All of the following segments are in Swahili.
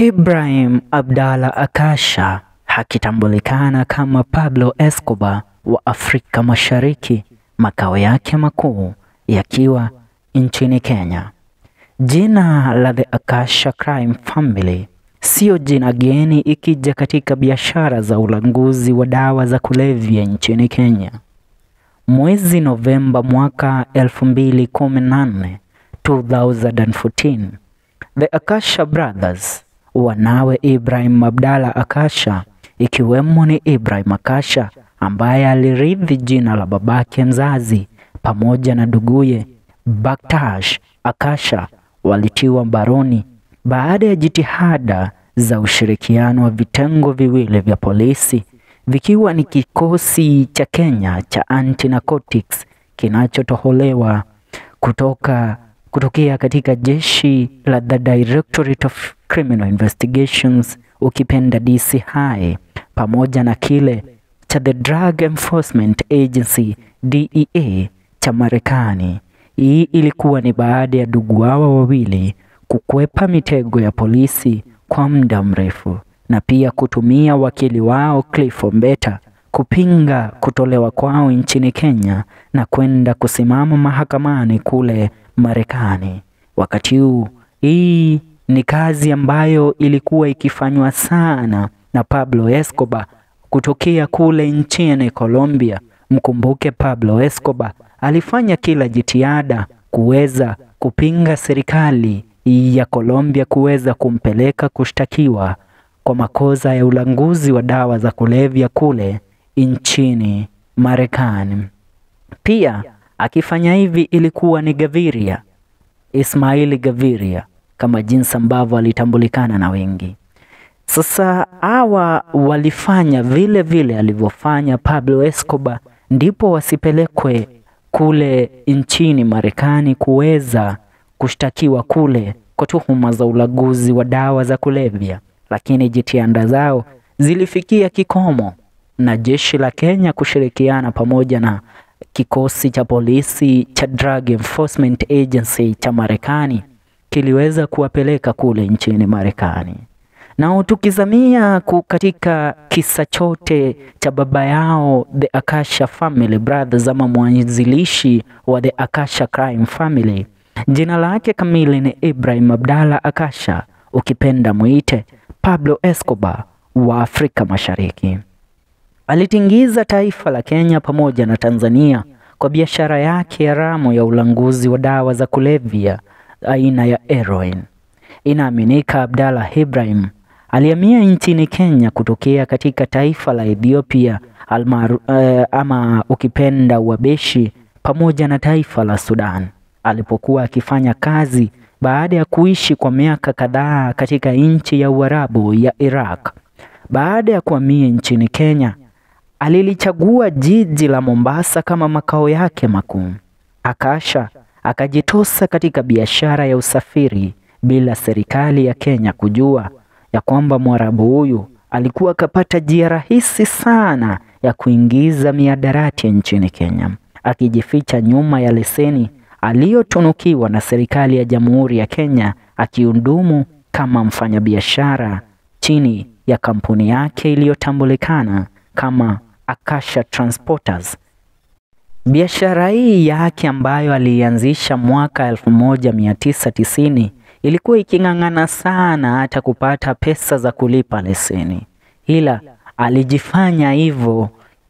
Ibrahim Abdalla Akasha hakitambulikana kama Pablo Escobar wa Afrika Mashariki, makao yake makuu yakiwa nchini Kenya. Jina la The Akasha Crime Family sio jina geni ikija katika biashara za ulanguzi wa dawa za kulevya nchini Kenya. Mwezi Novemba mwaka 2014, 2014, The Akasha Brothers, wanawe Ibrahim Abdalla Akasha, ikiwemo ni Ibrahim Akasha ambaye alirithi jina la babake mzazi, pamoja na nduguye Baktash Akasha, walitiwa mbaroni baada ya jitihada za ushirikiano wa vitengo viwili vya polisi, vikiwa ni kikosi cha Kenya cha anti-narcotics kinachotoholewa kutokea katika jeshi la The Directorate of Criminal Investigations, ukipenda DCI, pamoja na kile cha The Drug Enforcement Agency DEA cha Marekani. Hii ilikuwa ni baada ya ndugu hawa wawili kukwepa mitego ya polisi kwa muda mrefu na pia kutumia wakili wao Cliff Ombeta kupinga kutolewa kwao nchini Kenya na kwenda kusimama mahakamani kule Marekani. Wakati huu, hii ni kazi ambayo ilikuwa ikifanywa sana na Pablo Escobar kutokea kule nchini Colombia. Mkumbuke Pablo Escobar alifanya kila jitihada kuweza kupinga serikali ya Colombia kuweza kumpeleka kushtakiwa kwa makosa ya ulanguzi wa dawa za kulevya kule nchini Marekani. Pia akifanya hivi ilikuwa ni Gaviria, Ismaili Gaviria, kama jinsi ambavyo alitambulikana na wengi. Sasa hawa walifanya vile vile alivyofanya Pablo Escobar, ndipo wasipelekwe kule nchini Marekani kuweza kushtakiwa kule kwa tuhuma za ulaguzi wa dawa za kulevya. Lakini jitihada zao zilifikia kikomo na jeshi la Kenya kushirikiana pamoja na kikosi cha polisi cha Drug Enforcement Agency cha Marekani kiliweza kuwapeleka kule nchini Marekani. Na tukizamia katika kisa chote cha baba yao The Akasha Family Brothers, ama mwanzilishi wa The Akasha Crime Family, jina lake kamili ni Ibrahim Abdalla Akasha, ukipenda muite Pablo Escobar wa Afrika Mashariki. Alitingiza taifa la Kenya pamoja na Tanzania kwa biashara yake haramu ya ulanguzi wa dawa za kulevya aina ya heroin. Inaaminika Abdalla Ibrahim alihamia nchini Kenya kutokea katika taifa la Ethiopia ama ukipenda Uhabeshi, pamoja na taifa la Sudan, alipokuwa akifanya kazi baada ya kuishi kwa miaka kadhaa katika nchi ya Uarabu ya Iraq. Baada ya kuhamia nchini Kenya, alilichagua jiji la Mombasa kama makao yake makuu. Akasha akajitosa katika biashara ya usafiri bila serikali ya Kenya kujua ya kwamba Mwarabu huyu alikuwa akapata njia rahisi sana ya kuingiza mihadarati nchini Kenya, akijificha nyuma ya leseni aliyotunukiwa na serikali ya Jamhuri ya Kenya, akihudumu kama mfanyabiashara chini ya kampuni yake iliyotambulikana kama Akasha Transporters. Biashara hii yake ambayo alianzisha mwaka 1990 ilikuwa iking'ang'ana sana hata kupata pesa za kulipa leseni. Ila alijifanya hivyo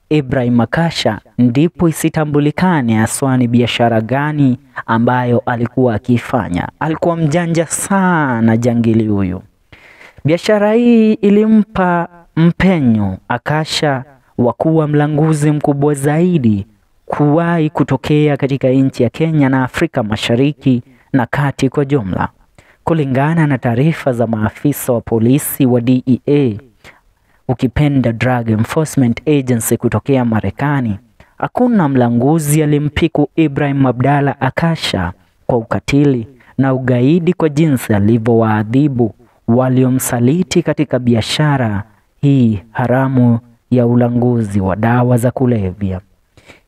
Ibrahim Akasha ndipo isitambulikane haswa ni biashara gani ambayo alikuwa akifanya. Alikuwa mjanja sana jangili huyu. Biashara hii ilimpa mpenyo Akasha wa kuwa mlanguzi mkubwa zaidi kuwahi kutokea katika nchi ya Kenya na Afrika Mashariki na Kati kwa jumla. Kulingana na taarifa za maafisa wa polisi wa DEA, ukipenda Drug Enforcement Agency kutokea Marekani, hakuna mlanguzi alimpiku Ibrahim Abdalla Akasha kwa ukatili na ugaidi kwa jinsi alivyowaadhibu waliomsaliti katika biashara hii haramu ya ulanguzi wa dawa za kulevya.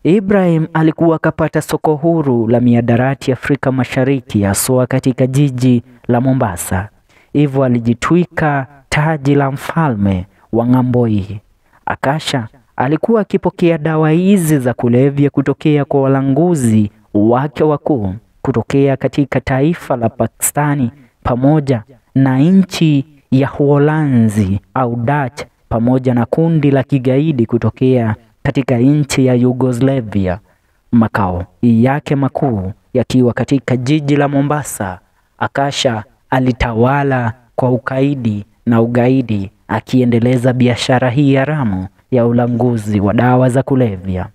Ibrahim alikuwa akapata soko huru la mihadarati Afrika Mashariki, haswa katika jiji la Mombasa. Hivyo alijitwika taji la mfalme wa ng'ambo hii. Akasha alikuwa akipokea dawa hizi za kulevya kutokea kwa walanguzi wake wakuu kutokea katika taifa la Pakistani pamoja na nchi ya Uholanzi au Dutch pamoja na kundi la kigaidi kutokea katika nchi ya Yugoslavia. Makao yake makuu yakiwa katika jiji la Mombasa. Akasha alitawala kwa ukaidi na ugaidi, akiendeleza biashara hii haramu ya ulanguzi wa dawa za kulevya.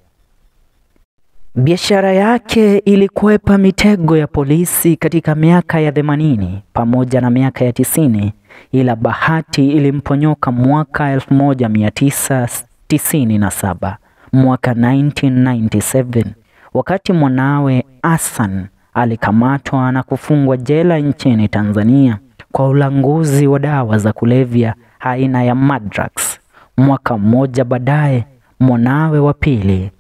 Biashara yake ilikwepa mitego ya polisi katika miaka ya 80 pamoja na miaka ya 90, ila bahati ilimponyoka mwaka 1997, mwaka 1997, wakati mwanawe Hassan alikamatwa na kufungwa jela nchini Tanzania kwa ulanguzi wa dawa za kulevya aina ya Madrax. Mwaka mmoja baadaye, mwanawe wa pili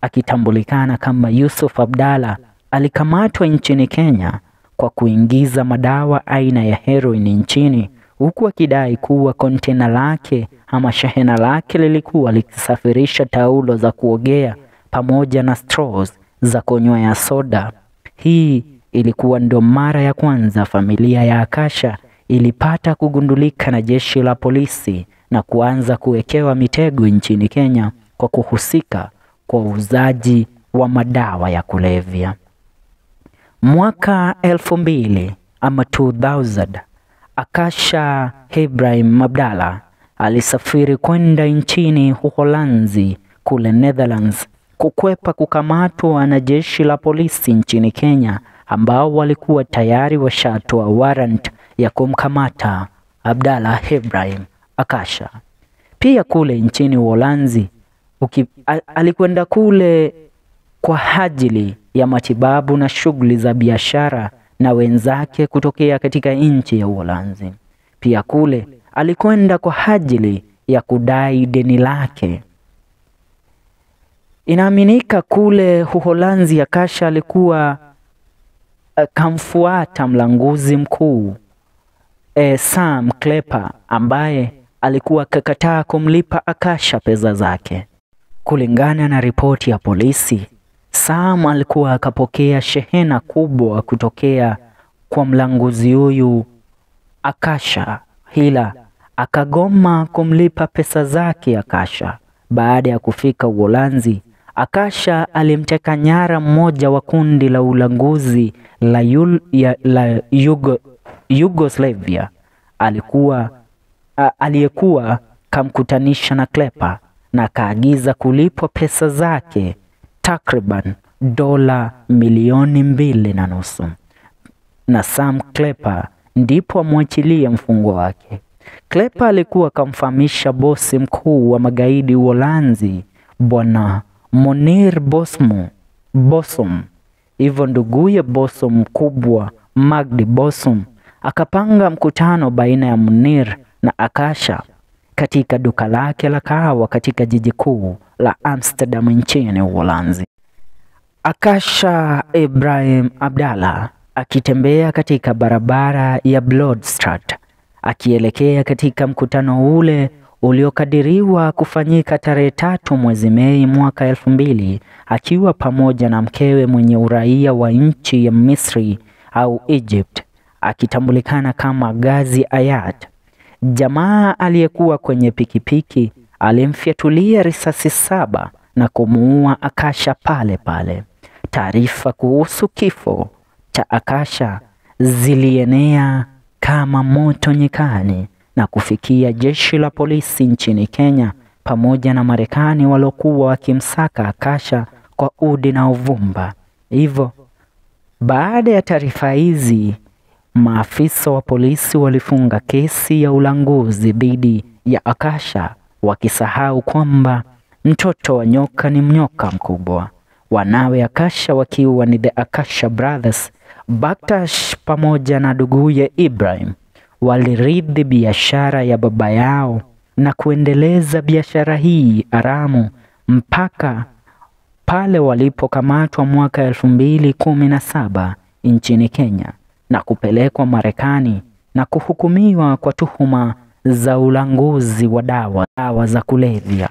akitambulikana kama Yusuf Abdalla alikamatwa nchini Kenya kwa kuingiza madawa aina ya heroin nchini, huku akidai kuwa kontena lake ama shehena lake lilikuwa likisafirisha taulo za kuogea pamoja na straws za kunywea soda. Hii ilikuwa ndio mara ya kwanza familia ya Akasha ilipata kugundulika na jeshi la polisi na kuanza kuwekewa mitego nchini Kenya kwa kuhusika kwa uuzaji wa madawa ya kulevya. Mwaka 2000 ama 2000, Akasha Ibrahim Abdalla alisafiri kwenda nchini Uholanzi kule Netherlands kukwepa kukamatwa na jeshi la polisi nchini Kenya ambao walikuwa tayari washatoa warrant ya kumkamata Abdalla Ibrahim Akasha. Pia kule nchini Uholanzi alikwenda kule kwa ajili ya matibabu na shughuli za biashara na wenzake kutokea katika nchi ya Uholanzi. Pia kule alikwenda kwa ajili ya kudai deni lake. Inaaminika kule Uholanzi Akasha alikuwa kamfuata mlanguzi mkuu Sam Klepper ambaye alikuwa akakataa kumlipa Akasha pesa zake. Kulingana na ripoti ya polisi, Sam alikuwa akapokea shehena kubwa kutokea kwa mlanguzi huyu Akasha, ila akagoma kumlipa pesa zake Akasha. Baada ya kufika Uholanzi, Akasha alimteka nyara mmoja wa kundi la ulanguzi la Yugoslavia aliyekuwa kamkutanisha na Klepper na kaagiza kulipwa pesa zake takriban $2.5 milioni na Sam Klepper ndipo amwachilie mfungwa wake. Klepper alikuwa kamfahamisha bosi mkuu wa magaidi Uholanzi Bwana Monir Bosom. Hivyo nduguye Bosom mkubwa Magdi Bosom akapanga mkutano baina ya Munir na Akasha katika duka lake la kahawa katika jiji kuu la Amsterdam nchini Uholanzi. Akasha Ibrahim Abdalla akitembea katika barabara ya Bloodstraat akielekea katika mkutano ule uliokadiriwa kufanyika tarehe 3 mwezi Mei mwaka 2000, akiwa pamoja na mkewe mwenye uraia wa nchi ya Misri au Egypt akitambulikana kama Gazi Ayat. Jamaa aliyekuwa kwenye pikipiki alimfyatulia risasi 7 na kumuua Akasha pale pale. Taarifa kuhusu kifo cha Akasha zilienea kama moto nyikani na kufikia jeshi la polisi nchini Kenya pamoja na Marekani walokuwa wakimsaka Akasha kwa udi na uvumba. Hivyo baada ya taarifa hizi, maafisa wa polisi walifunga kesi ya ulanguzi dhidi ya Akasha, wakisahau kwamba mtoto wa nyoka ni mnyoka mkubwa. Wanawe Akasha wakiwa ni the Akasha Brothers, Baktash pamoja na nduguye Ibrahim, walirithi biashara ya baba yao na kuendeleza biashara hii haramu mpaka pale walipokamatwa mwaka 2017 nchini Kenya na kupelekwa Marekani na kuhukumiwa kwa tuhuma za ulanguzi wa dawa za kulevya.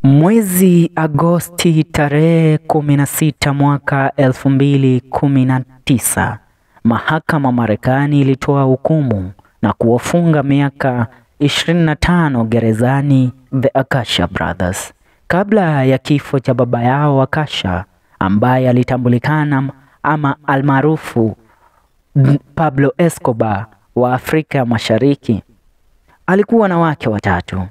Mwezi Agosti tarehe 16 mwaka 2019, mahakama Marekani ilitoa hukumu na kuwafunga miaka 25 gerezani The Akasha Brothers. Kabla ya kifo cha baba yao Akasha, ambaye alitambulikana ama almaarufu Pablo Escobar wa Afrika Mashariki, alikuwa na wake watatu,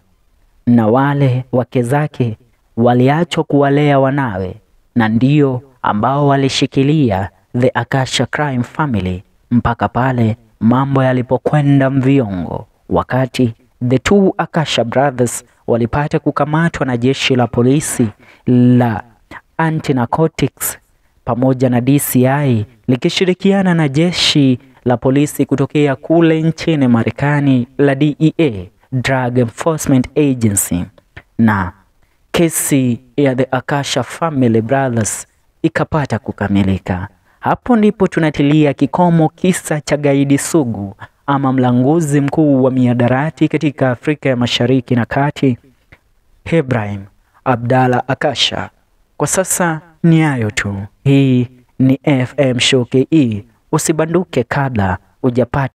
na wale wake zake waliachwa kuwalea wanawe, na ndio ambao walishikilia The Akasha Crime Family mpaka pale mambo yalipokwenda mviongo, wakati the two Akasha Brothers walipata kukamatwa na jeshi la polisi la Anti-Narcotics pamoja na DCI likishirikiana na jeshi la polisi kutokea kule nchini Marekani la DEA, Drug Enforcement Agency, na kesi ya The Akasha Family Brothers ikapata kukamilika. Hapo ndipo tunatilia kikomo kisa cha gaidi sugu ama mlanguzi mkuu wa mihadarati katika Afrika ya Mashariki na Kati, Ibrahim Abdalla Akasha. Kwa sasa ni hayo tu. Hii ni FM Show KE. Usibanduke kabla hujapata